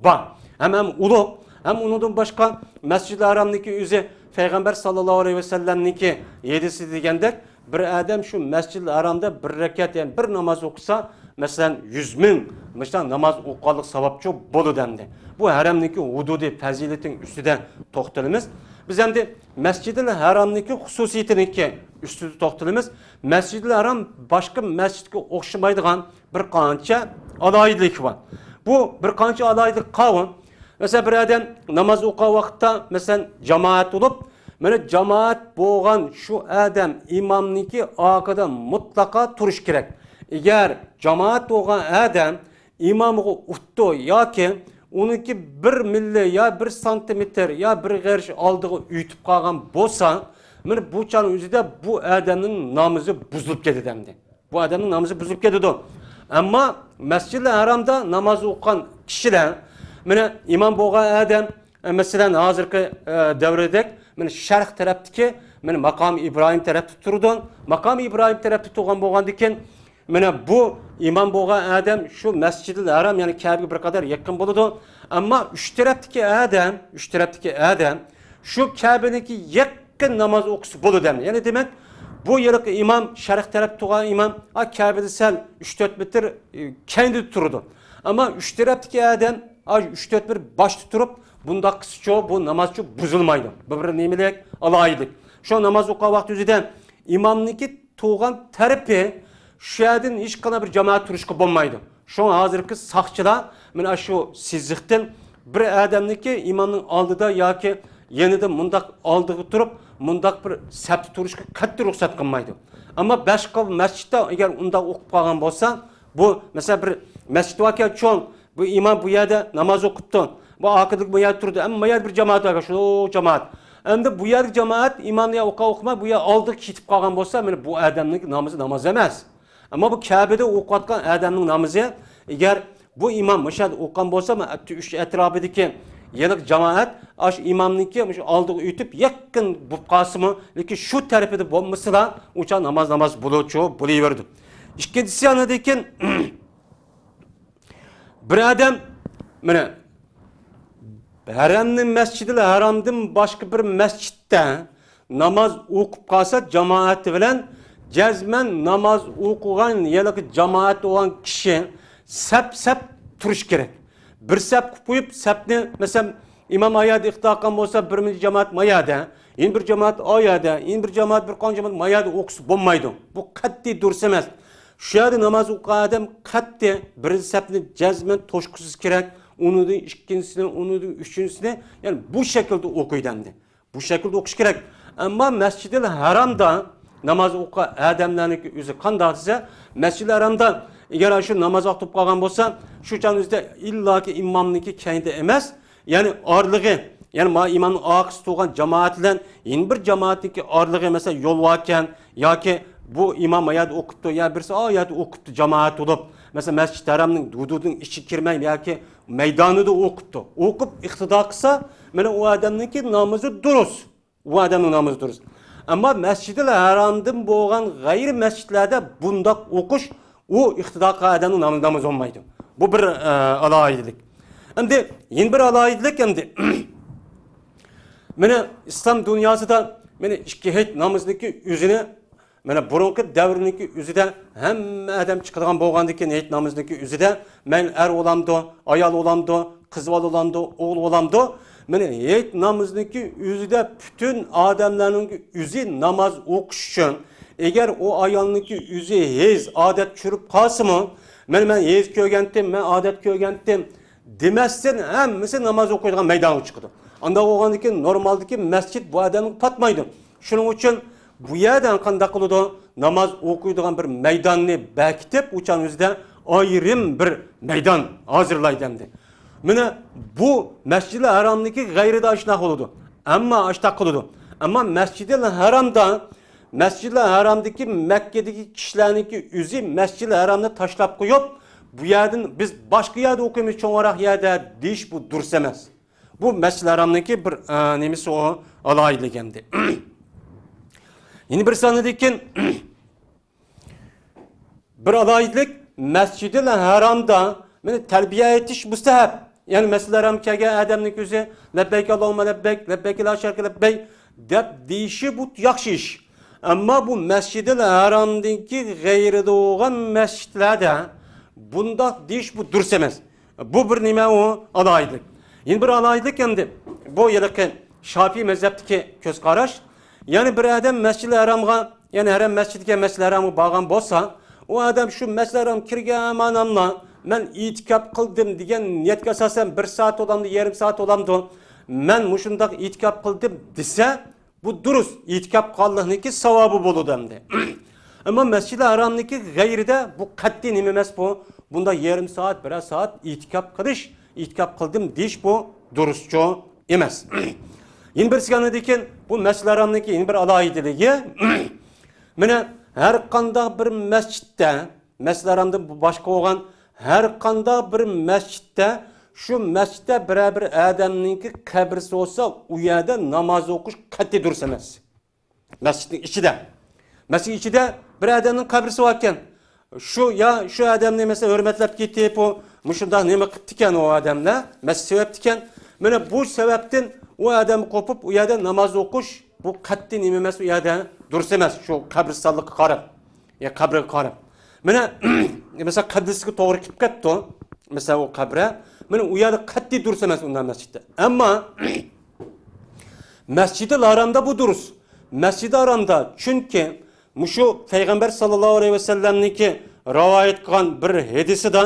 بار. ھەم، ھەم ئۇلۇغ، ھەم ئۇنىڭدىن باشقا مەسجىدىل ھەرامنىڭكى ئۆزى پەيغەمبەر ساللاللاھۇ ئەلەيھى ۋەسەللەمنىڭكى ھەدىسى دېگەندەك، بىر ئادەم شۇ مەسجىدىل ھەرامدا بىر رەكەت، يەنى بىر ناماز ئوقۇسا، مەسىلەن، يۈز مىڭ مۇشۇنداق ناماز ئوقۇغانلىق ساۋابچۇ بولىدۇ ئەمدى. بۇ ھەرەمنىڭكى ھۇدۇدى، پەزىلىتىنىڭ ئۈستىدە توختىلىمىز. بىز ئەمدى مەسجىدىل ھەرامنىڭكى خۇسۇسىيىتىنىڭكى ئۈستىدە توختىلىمىز. مەسجىدىل ھەرام باشقا مەسچىتكە ئوخشىمايدىغان بىر قانچە ئالاھىدىلىكى بار. بۇ بىر قانچە ئالاھىدىلىك قاۋۇ. مەسىلەن، بىر ئادەم ناماز ئوقۇغان ۋاقىتتا، مەسىلەن، جامائەت بولۇپ، مانا جامائەت بولغان شۇ ئادەم ئىمامنىڭكى ئارقىدا مۇتلەقا تۇرۇش كېرەك. ئەگەر جامائەت بولغان ئادەم ئىمامغا ئۇتتۇ ياكى ئۇنىڭكى بىر مىللى يا بىر سانتىمېتىر يا بىر غەرش ئالدىغا ئۆتۈپ قالغان بولسا، مانا بۇ چاغنىڭ ئۆزىدە بۇ ئادەمنىڭ نامىزى بۇزۇلۇپ كېتىدۇ ئەمدى. بۇ ئادەمنىڭ نامىزى بۇزۇلۇپ كېتىدۇ. ئەمما مەسجىدىل ھەرامدا ناماز ئوقۇغان كىشىلەر، مانا ئىمام بولغان ئادەم، ئە، مەسىلەن، ھازىرقى، ئە، دەۋردەك، مانا شەرق تەرەپتىكى، مانا ماقام ئىبراھىم تەرەپتە تۇرىدۇ. ماقام ئىبراھىم تەرەپتە تۇرغان بولغاندىكىن، مانا بۇ ئىمام بولغان ئادەم شۇ مەسجىدىل ھەرام، يەنى كەبىگە بىر قەدەر يېقىن بولىدۇ. ئەمما ئۈچ تەرەپتىكى ئادەم، ئۈچ تەرەپتىكى ئادەم شۇ كەبىنىڭكى يېقىن ناماز ئوقۇسا بولىدۇ ئەمدى. يەنى دېمەك، بۇ ھېلىقى ئىمام، شەرق تەرەپتە تۇرغان ئىمام، ئا، كەبىدە سەل ئۈچ تۆت مېتىر، ئى، كەينىدە تۇرىدۇ. ئەمما ئۈچ تەرەپتىكى ئادەم، ئا، ئۈچ تۆت مېتىر باشتا تۇرۇپ، بۇنداق قىلسىچۇ، بۇ نامازچۇ بۇزۇلمايدۇ. بۇ بىر نېمىلىك؟ ئالاھىدىلىك. شۇ ناماز ئوقۇغان ۋاقتى ئۆزىدە ئىمامنىڭكى تۇرغان تەرىپى شۇ يەردىن ھېچقانداق بىر جامائەت تۇرۇشقا بولمايدۇ. شۇڭا ھازىرقى ساقچىلار مانا شۇ سىزىقتىن بىر ئادەمنىكى ئىمامنىڭ ئالدىدا ياكى يېنىدا مۇنداق ئالدىغا تۇرۇپ، مۇنداق بىر سەپتە تۇرۇشقا قەتئىي رۇخسەت قىلمايدۇ. ئەمما باشقا مەسچىتتە ئەگەر ئۇنداق ئوقۇپ قالغان بولسا، بۇ، مەسىلەن، بىر مەسچىت باركەن چوڭ، بۇ ئىمام بۇ يەردە ناماز ئوقۇپتۇ، بۇ ئارقىدىكى بۇ يەردە تۇرىدۇ، ئەمما ما يەردە بىر جامائەت باركەن، شۇ جامائەت. ئەمدى بۇ يەردىكى جامائەت ئىمامنى ئوقۇ-، ئوقۇماي، بۇ يەر ئالدىغا كېتىپ قالغان بولسا، مانا بۇ ئادەمنىڭ نامىزى ناماز ئەمەس. ئەمما بۇ كەبىدە ئوقۇۋاتقان ئادەمنىڭ نامىزى، ئەگەر بۇ ئىمام مۇشۇ يەردە ئوقۇغان بولسا، مانا ئۈچ ئەتراپىدىكى يېنىك جامائەت ئاشۇ ئىمامنىڭكى مۇشۇ ئالدىغا ئۆتۈپ يېقىن بولۇپ قالسىمۇ، لېكىن شۇ تەرىپىدە بولمىسىلا، ئۇ چاغ ناماز ناماز بولۇچۇ بولۇۋېرىدۇ. ئىككىنچىسى، ئاندىن كېيىن بىر ئادەم، مانا، ھەرەمنى، مەسجىدىل ھەرامدىن باشقا بىر مەسجىدتە ناماز ئوقۇپ قالسا، جامائەت بىلەن جەزمەن ناماز ئوقۇغان، يەنى جامائەت بولغان كىشى سەپ-سەپ تۇرۇش كېرەك. بىر سەپ قىلىپ قويۇپ، سەپنى، مەسىلەن، ئىمام ئايەردە ئىقتىدا قىلغان بولسا، بىر مۇنچە جامائەت ما يەردە، يەنە بىر جامائەت ئا يەردە، يەنە بىر جامائەت بىر قانچە جامائەت ما يەردە ئوقۇسا بولمايدۇ. بۇ قەتئىي دۇرۇس ئەمەس. شۇ يەردە ناماز ئوقۇغان ئادەم قەتئىي بىرىنچى سەپنى جەزمەن توشقۇسىز كېرەك، ئۇنىڭدىن ئىككىنچىسىنى، ئۇنىڭدىن ئۈچىنچىسىنى، يەنى بۇ شەكىلدە ئوقۇيدۇ ئەمدى. بۇ شەكىلدە ئوقۇش كېرەك. ئەمما مەسجىدىل ھەرامدا ناماز ئوقۇغان ئادەملەرنىڭكى ئۆزى قانداق دېسە، مەسجىدىل ھەرامدا ئەگەر شۇ ناماز ۋاقتى بولۇپ قالغان بولسا، شۇ چاغنىڭ ئۆزىدە ئىللاكى ئىمامنىڭكى كەينىدە ئەمەس، يەنى ئارىلىقى، يەنى ما ئىمامنىڭ ئارقىسىدا تۇرغان جامائەت بىلەن يەنە بىر جامائەتنىڭكى ئارىلىقى، مەسىلەن، يول باركەن ياكى بۇ ئىمام ما يەردە ئوقۇپتۇ، يا بىرسى ئا يەردە ئوقۇپتۇ، جامائەت بولۇپ، مەسىلەن، مەسجىد ھەرامنىڭ ھۇدۇدىنىڭ ئىچىگە كىرمەي ياكى مەيدانىدا ئوقۇپتۇ. ئوقۇپ ئىقتىدا قىلسا، مانا ئۇ ئادەمنىڭكى نامىزى دۇرۇس. ئۇ ئادەمنىڭ نامىزى دۇرۇس. ئەمما مەسجىدىل ھەرامدىن بولغان غەيرىي مەسجىدلەردە بۇنداق ئوقۇش، ئۇ ئىقتىدا قىلغان ئادەمنىڭ نامىزى، نامىزى بولمايدۇ. بۇ بىر، ئە، ئالاھىدىلىك. ئەمدى يەنە بىر ئالاھىدىلىك ئەمدى. مانا ئىسلام دۇنياسىدا مانا ئىككى ھېيت نامىزىنىڭكى ئۆزىنى، مانا بۇرۇنقى دەۋرنىڭكى ئۆزىدە ھەممە ئادەم چىقىدىغان بولغاندىكىن ھېيت نامىزىنىڭكى ئۆزىدە، مەيلى ئەر بولامدۇ، ئايال بولامدۇ، قىز بالا بولامدۇ، ئوغۇل بولامدۇ، مانا ھېيت نامىزىنىڭكى ئۆزىدە پۈتۈن ئادەملەرنىڭكى ئۆزى ناماز ئوقۇش ئۈچۈن، ئەگەر ئۇ ئايالنىڭكى ئۆزى ھېيز ئادەت چۈشۈرۈپ قالسىمۇ، مانا مەن ھېيز كۆرگەنتىم، مەن ئادەت كۆرگەنتىم، دېمەستىن ھەممىسى ناماز ئوقۇيدىغان مەيدانغا چىقىدۇ. ئانداق بولغاندىكىن نورمالدىكى مەسچىت بۇ ئادەمگە پاتمايدۇ. شۇنىڭ ئۈچۈن بۇ يەردە قانداق قىلىدۇ؟ ناماز ئوقۇيدىغان بىر مەيداننى بەكىتىپ، ئۇ چاغنىڭ ئۆزىدە ئايرىم بىر مەيدان ھازىرلايدۇ ئەمدى. مانا بۇ مەسجىدىل ھەرامنىڭكى غەيرىدە ئاشۇنداق بولىدۇ. ئەمما ئاشۇنداق قىلىدۇ. ئەمما مەسجىدىل ھەرامدا، مەسجىدىل ھەرامدىكى، مەككىدىكى كىشىلەرنىڭكى ئۆزى مەسجىدىل ھەرامنى تاشلاپ قويۇپ، بۇ يەردىن بىز باشقا يەردە ئوقۇيمىز، چوڭراق يەردە دېيىش، بۇ دۇرۇس ئەمەس. بۇ مەسجىدىل ھەرامنىڭكى بىر، ئە، نېمىسى ئۇ، ئالاھىدىلىكى ئەمدى. يەنە بىرسى ئاندىن كېيىن، بىر ئالاھىدىلىك، مەسجىدىل ھەرامدا مانا تەلبىيە ئېيتىش مۇستەھەب. يەنى مەسجىدىل ھەرامغا كەلگەن ئادەمنىڭ ئۆزى لەببەيك ئاللاھۇممە لەببەيك، لەببەيك لا شەرىكە لەببەيك دەپ دېيىشى بۇ ياخشى ئىش. ئەمما بۇ مەسجىدىل ھەرامدىكى غەيرىدە بولغان مەسچىتلەردە بۇنداق دېيىش بۇ دۇرۇس ئەمەس. بۇ بىر نېمە ئۇ ئالاھىدىلىك. يەنە بىر ئالاھىدىلىك ئەمدى. بۇ ھېلىقى شافىي مەزھەپتىكى كۆز قاراش. يەنى بىر ئادەم مەسجىدىل ھەرامغا، يەنى ھەرەم مەسچىتكە، مەسجىدىل ھەرامغا بارغان بولسا، ئۇ ئادەم شۇ مەسجىدىل ھەرامغا كىرگەن ئاماناملا مەن ئېتىكاپ قىلدىم دېگەن نىيەتكە ئاساسەن بىر سائەت بولامدۇ، يېرىم سائەت بولامدۇ، مەن مۇشۇنداق ئېتىكاپ قىلدىم دېسە، بۇ دۇرۇس، ئېتىكاپ قىلغانلىقنىڭكى ساۋابى بولىدۇ ئەمدى. ئەمما مەسجىدىل ھەرامنىڭكى غەيرىدە بۇ قەتئىي نېمە ئەمەس بۇ. بۇندا يېرىم سائەت، بىرەر سائەت ئېتىكاپ قىلىش، ئېتىكاپ قىلدىم دېيىش بۇ دۇرۇسچۇ ئەمەس. يەنە بىرسى ئاندىن كېيىن بۇ مەسجىدىل ھەرامنىڭكى يەنە بىر ئالاھىدىلىكى. مانا ھەر قانداق بىر مەسچىتتە، مەسجىدىل ھەرامدىن باشقا بولغان ھەر قانداق بىر مەسچىتتە، شۇ مەسچىتتە بىرەر بىر ئادەمنىڭكى قەبرىسى بولسا، ئۇ يەردە ناماز ئوقۇش قەتئىي دۇرۇس ئەمەس. مەسچىتنىڭ ئىچىدە. مەسچىت ئىچىدە بىر ئادەمنىڭ قەبرىسى باركەن. شۇ يا شۇ ئادەمنى مەسىلەن ھۆرمەتلەپ كېتىپ، ئۇ مۇشۇنداق نېمە قىپتىكەن ئۇ ئادەملەر، مەسچىت سېۋەپتىكەن. مانا بۇ سەۋەبتىن ئۇ ئادەم قوپۇپ، ئۇ يەردە ناماز ئوقۇش، بۇ قەتئىي نېمە ئەمەس، ئۇ يەردە دۇرۇس ئەمەس، شۇ قەبرىستانلىققا قاراپ، يا قەبرىگە قاراپ. مانا، مەسىلەن، قىبلىسىگە توغرا كېلىپ كەتتى، مەسىلەن، ئۇ قەبرە. مانا ئۇ يەردە قەتئىي دۇرۇس ئەمەس ئۇنداق مەسچىتتە. ئەمما مەسجىدىل ھارامدا بۇ دۇرۇس. مەسجىدىل ھارامدا، چۈنكى مۇشۇ پەيغەمبەر ساللاللاھۇ ئەلەيھى ۋەسەللەمنىڭكى رىۋايەت قىلغان بىر ھەدىسىدا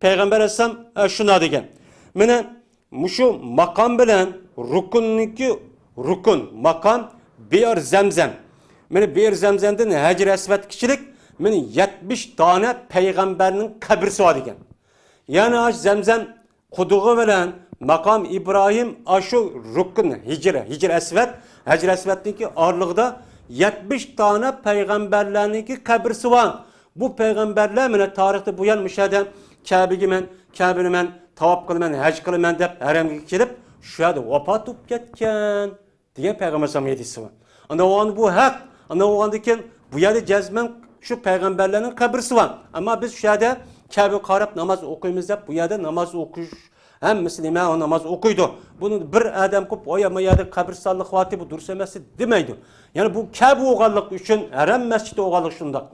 پەيغەمبەر ئەلەيھىسسالام، ئە، شۇنداق دېگەن. مانا مۇشۇ ماقام بىلەن رۇكۇننىڭكى رۇكۇن، ماقام بىئىر زەمزەم. مانا بىئىر زەمزەمدىن ھەجىر ئەسۋەدكىچىلىك مانا يەتمىش دانە پەيغەمبەرنىڭ قەبرىسى بار دېگەن. يەنى ئاشۇ زەمزەم قۇدۇقى بىلەن ماقام ئىبراھىم، ئاشۇ رۇكۇن ھىجر، ھىجر ئەسۋەد، ھەجر ئەسۋەدنىڭكى ئارىلىقىدا يەتمىش دانە پەيغەمبەرلەرنىڭكى قەبرىسى بار. بۇ پەيغەمبەرلەر مانا تارىختا بۇيان مۇشۇ يەردە كەبىگە مەن، كەبىنى مەن تاۋاپ قىلىمەن، ھەج قىلىمەن دەپ ھەرەمگە كېلىپ، شۇ يەردە ۋاپات بولۇپ كەتكەن. دېگەن پەيغەمبەر ئەلەيھىسسالام ھەدىسى بار. ئاندىن بولغاندا بۇ ھەق. ئاندىن بولغاندىن كېيىن بۇ يەردە جەزمەن شۇ پەيغەمبەرلەرنىڭ قەبرىسى بار. ئەمما بىز شۇ يەردە كەبىگە قاراپ ناماز ئوقۇيمىز دەپ، بۇ يەردە ناماز ئوقۇش، ھەممىسى نېمە، ئۇ ناماز ئوقۇيدۇ. بۇنى بىر ئادەم قىلىپ، ۋاي، ئەمما يەردە قەبرىستانلىق بارتى، بۇ دۇرۇس ئەمەس دېمەيدۇ. يەنى بۇ كەبە بولغانلىقى ئۈچۈن، ھەرەم مەسچىتى بولغانلىقى شۇنداق.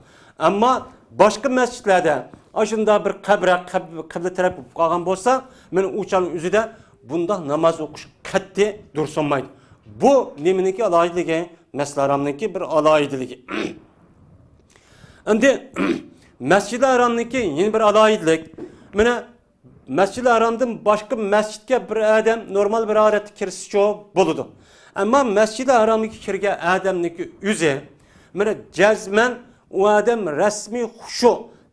ئەمما باشقا مەسچىتلەردە ئاشۇنداق بىر قەبرە، قەب-، قىبلە تەرەپ بولۇپ قالغان بولسا، مانا ئۇ چاغنىڭ ئۆزىدە بۇنداق ناماز ئوقۇش قەتئىي دۇرۇس بولمايدۇ. بۇ نېمىنىڭكى ئالاھىدىلىكى؟ مەسجىدىل ھارامنىڭكى بىر ئالاھىدىلىكى. ئەمدى مەسجىدىل ھارامنىڭكى يەنە بىر ئالاھىدىلىك. مانا مەسجىدىل ھارامدىن باشقا مەسچىتكە بىر ئادەم نورمال بىر ھالەتتە كىرسىچۇ بولىدۇ. ئەمما مەسجىدىل ھارامغا كىرگەن ئادەمنىڭكى ئۆزى، مانا جەزمەن ئۇ ئادەم رەسمىي خۇشۇ،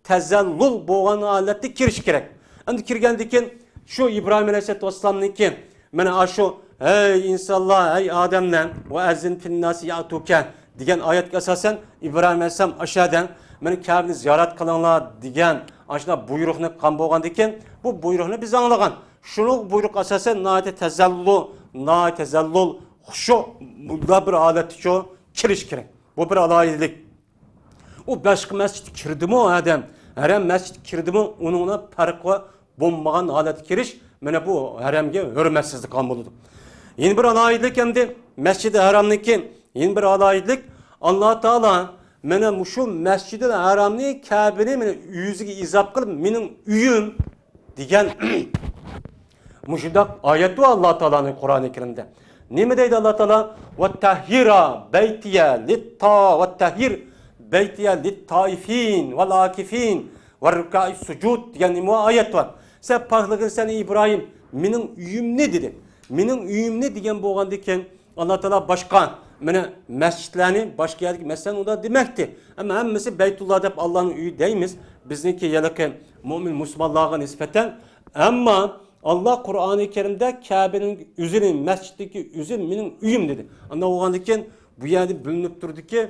تەزەللۇل بولغان ھالەتتە كىرىشى كېرەك. ئەمدى كىرگەندىن كېيىن شۇ ئىبراھىم ئەلەيھىسسالاتۇ ۋەسسالامنىڭكى، مانا ئاشۇ، ھەي ئىنسانلار، ھەي ئادەملەر، ۋە ئەززىن فىنناسى يەئتۇكە دېگەن ئايەتكە ئاساسەن، ئىبراھىم ئەلەيھىسسالام ئاشۇ يەردە مانا كەبىنى زىيارەت قىلىڭلار دېگەن ئاشۇنداق بۇيرۇقنى قىلغان بولغاندىكىن، بۇ بۇيرۇقنى بىز ئاڭلىغان. شۇنىڭ بۇيرۇققا ئاساسەن ناھايىتى تەزەللۇ، ناھايىتى تەزەللۇل، خۇشۇ بۇنداق بىر ھالەتتىچۇ كىرىش كېرەك. بۇ بىر ئالاھىدىلىك. ئۇ باشقا مەسچىتكە كىردىمۇ ئادەم، ھەرەم مەسچىتكە كىردىمۇ، ئۇنىڭ بىلەن پەرقى بولمىغان ھالەتتە كىرىش، مانا بۇ ھەرەمگە ھۆرمەتسىزلىك قىلغان بولىدۇ. يەنە بىر ئالاھىدىلىك ئەمدى مەسجىدى ھارامنىڭكى يەنە بىر ئالاھىدىلىك، ئاللا تائالا مانا مۇشۇ مەسجىدىل ھارامنى، كەبىنى مانا ئۆزىگە ئىزاپ قىلىپ، مېنىڭ ئۆيۈم دېگەن مۇشۇنداق ئايەت بار ئاللا تائالانىڭ قۇرئانى كەرىمدە. نېمە دەيدۇ ئاللا تائالا؟ «ۋەتتەھھىرا بەيتىيە لىتتا-، ۋەتتەھھىر بەيتىيە لىتتائىفىن ۋەلئاكىفىن ۋەررۇككائىس سۇجۇد» دېگەن نېمە ئايەت بار. سەن پاكلىغىن سەن، ئىبراھىم، مېنىڭ ئۆيۈمنى دېدى. مېنىڭ ئۆيۈمنى دېگەن بولغاندىكىن، ئاللا تائالا باشقا مانا مەسچىتلەرنى باشقا يەردىكى مەسىلەن ئۇنداق دېمەكتى. ئەمما ھەممىسى بەيتۇللا دەپ ئاللانىڭ ئۆيى دەيمىز. بىزنىڭكى ھېلىقى مۆمىن مۇسۇلمانلارغا نىسبەتەن. ئەمما ئاللا قۇرئانى كەرىمدە كەبىنىڭ ئۆزىنى، مەسچىتتىكى ئۆزى مېنىڭ ئۆيۈم دېدى. ئانداق بولغاندىن كېيىن بۇ يەردە بىلىنىپ تۇرىدۇكى،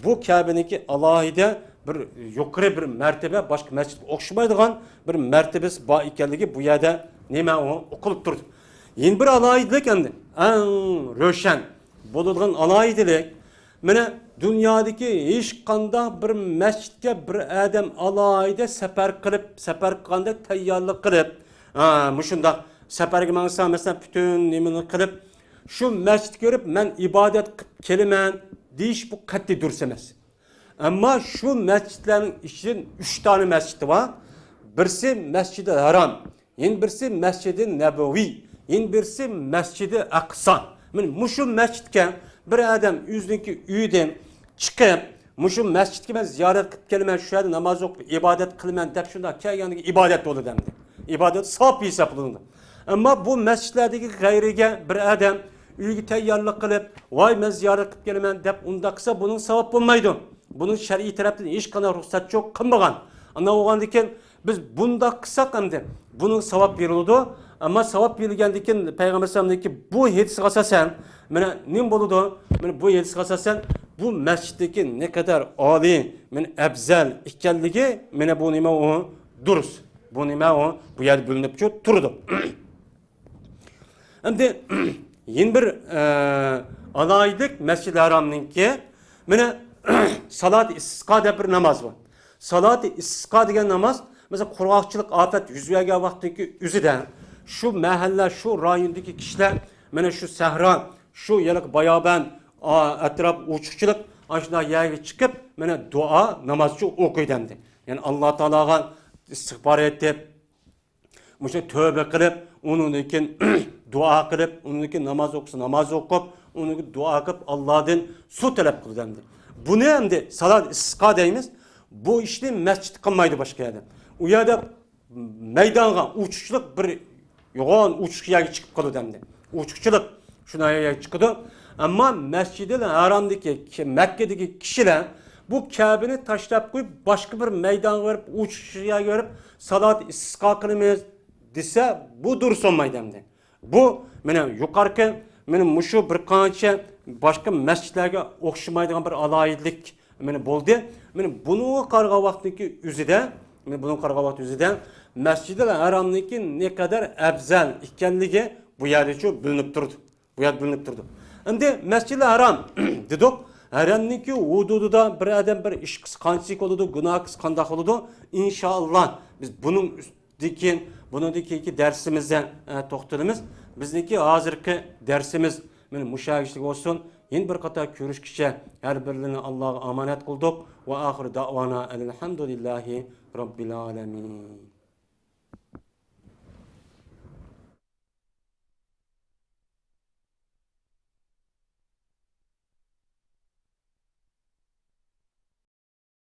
بۇ كەبىنىڭكى ئالاھىدە بىر يۇقىرى بىر مەرتىبە، باشقا مەسچىتكە ئوخشىمايدىغان بىر مەرتىبىسى بار ئىكەنلىكى بۇ يەردە نېمە ئۇ ئوقۇلۇپ تۇرىدۇ. يەنە بىر ئالاھىدىلىك ئەمدى، ئەڭ روشەن بولىدىغان ئالاھىدىلىك، مانا دۇنيادىكى ھېچقانداق بىر مەسچىتكە بىر ئادەم ئالاھىدە سەپەر قىلىپ، سەپەر قىلغاندا تەييارلىق قىلىپ، ھە، مۇشۇنداق سەپەرگە ماڭسا، مەسىلەن، پۈتۈن نېمىنى قىلىپ، شۇ مەسچىتكە كىرىپ، مەن ئىبادەت قىلىپ كېلىمەن دېيىش، بۇ قەتئىي دۇرۇس ئەمەس. ئەمما شۇ مەسچىتلەرنىڭ ئىچىدىن ئۈچ دانە مەسچىتى بار. بىرسى مەسچىدىل ھارام، يەنە بىرسى مەسچىدى نەبەۋى، يەنە بىرسى مەسچىدى ئەقسا. مانا مۇشۇ مەسچىتكە بىر ئادەم ئۆزىنىڭكى ئۆيىدىن چىقىپ، مۇشۇ مەسچىتكە مەن زىيارەت قىلىپ كېلىمەن، شۇ يەردە ناماز ئوقۇپ ئىبادەت قىلىمەن دەپ شۇنداق كەلگەندىكى ئىبادەت بولىدۇ ئەمدى. ئىبادەت ساۋاب ھېسابلىنىدۇ. ئەمما بۇ مەسچىتلەردىكى غەيرىگە بىر ئادەم ئۆيگە تەييارلىق قىلىپ، ۋاي مەن زىيارەت قىلىپ كېلىمەن دەپ ئۇنداق قىلسا بۇنىڭ ساۋاب بولمايدۇ. بۇنىڭ شەرئىي تەرەپتىن ھېچقانداق رۇخسەت يوق، قىلمىغان. ئانداق بولغاندىكىن بىز بۇنداق قىلساق ئەمدى بۇنىڭ ساۋاب بېرىلىدۇ. ئەمما ساۋاب بېرىلگەندىكىن پەيغەمبەر ئەلەيھىسسالامنىڭكى بۇ ھەدىسىگە ئاساسەن، مانا نېمە بولىدۇ؟ مانا بۇ ھەدىسىگە ئاساسەن بۇ مەسچىتتىكى نەقەدەر ئالىي، مانا ئەپزەل ئىكەنلىكى، مانا بۇ نېمە ئۇ؟ دۇرۇس. بۇ نېمە ئۇ؟ بۇ يەردە بىلىنىپ تۇرىدۇ. ئەمدى يەنە بىر، ئە، ئالاھىدىلىك مەسجىدىل ھارامنىڭكى، مانا، سالات ئىستىسقا دەپ بىر ناماز بار. سالات ئىستىسقا دېگەن ناماز، مەسىلەن، قۇرغاقچىلىق ئاپەت يۈز بەرگەن ۋاقىتتىكى ئۆزىدە شۇ مەھەللە، شۇ رايوندىكى كىشىلەر، مانا شۇ سەھرا، شۇ يەرلىك بايابان، ئا، ئەتراپ ئوچۇقچىلىق، ئاشۇنداق يەرگە چىقىپ، مانا دۇئا، ناماز شۇ ئوقۇيدۇ ئەمدى. يەنى ئاللا تائالاغا ئىستىغپار ئېيتىپ، مۇشۇ تۆبە قىلىپ، ئۇنىڭدىن كېيىن دۇئا قىلىپ، ئۇنىڭدىن كېيىن ناماز ئوقۇسا ناماز ئوقۇپ، ئۇنىڭدىن كېيىن دۇئا قىلىپ، ئاللادىن سۇ تەلەپ قىلىدۇ ئەمدى. بۇنى ئەمدى سالات ئىستىسقا دەيمىز. بۇ ئىشنى مەسچىت قىلمايدۇ باشقا يەردە. ئۇ يەردە مەيدانغا ئوچۇقچىلىق بىر يوغان ئوچۇق يەرگە چىقىپ قالىدۇ ئەمدى. ئوچۇقچىلىق شۇنداق يەرگە چىقىدۇ. ئەمما مەسجىدىل ھارامدىكى، مەككىدىكى كىشىلەر بۇ كەبىنى تاشلاپ قويۇپ، باشقا بىر مەيدانغا بېرىپ، ئوچۇق يەرگە بېرىپ، سالات ئىستىسقا قىلىمىز دېسە، بۇ دۇرۇس بولمايدۇ ئەمدى. بۇ، مانا، يۇقىرىقى، مانا، مۇشۇ بىر قانچە باشقا مەسچىتلەرگە ئوخشىمايدىغان بىر ئالاھىدىلىك، مانا، بولدى. مانا، بۇنىڭغا قارىغان ۋاقىتنىڭكى ئۆزىدە، مانا، بۇنىڭغا قارىغان ۋاقىت ئۆزىدە مەسجىدىل ھارامنىڭكى نەقەدەر ئەپزەل ئىكەنلىكى بۇ يەردىچۇ بىلىنىپ تۇرىدۇ. بۇ يەردە بىلىنىپ تۇرىدۇ. ئەمدى مەسجىدىل ھارام دېدۇق. ھەرەمنىڭكى ھۇدۇدىدا بىر ئادەم بىر ئىش قىلسا قانچىلىك بولىدۇ، گۇناھ قىلسا قانداق بولىدۇ؟ ئىنشائاللا، بىز بۇنىڭ ئۈست- دىن كېيىن، بۇنىڭدىن كېيىنكى دەرسىمىزدە، ئە، توختىلىمىز. بىزنىڭكى ھازىرقى دەرسىمىز مانا مۇشۇ يەرگىچىلىك بولسۇن. يەنە بىر قېتىم كۆرۈشكىچە ھەر بىرلىرىنى ئاللاغا ئامانەت قىلدۇق. ۋە ئاخىرۇ دەئۋانا ئەنىلھەمدۇلىللاھى رەببىل ئالەمىن.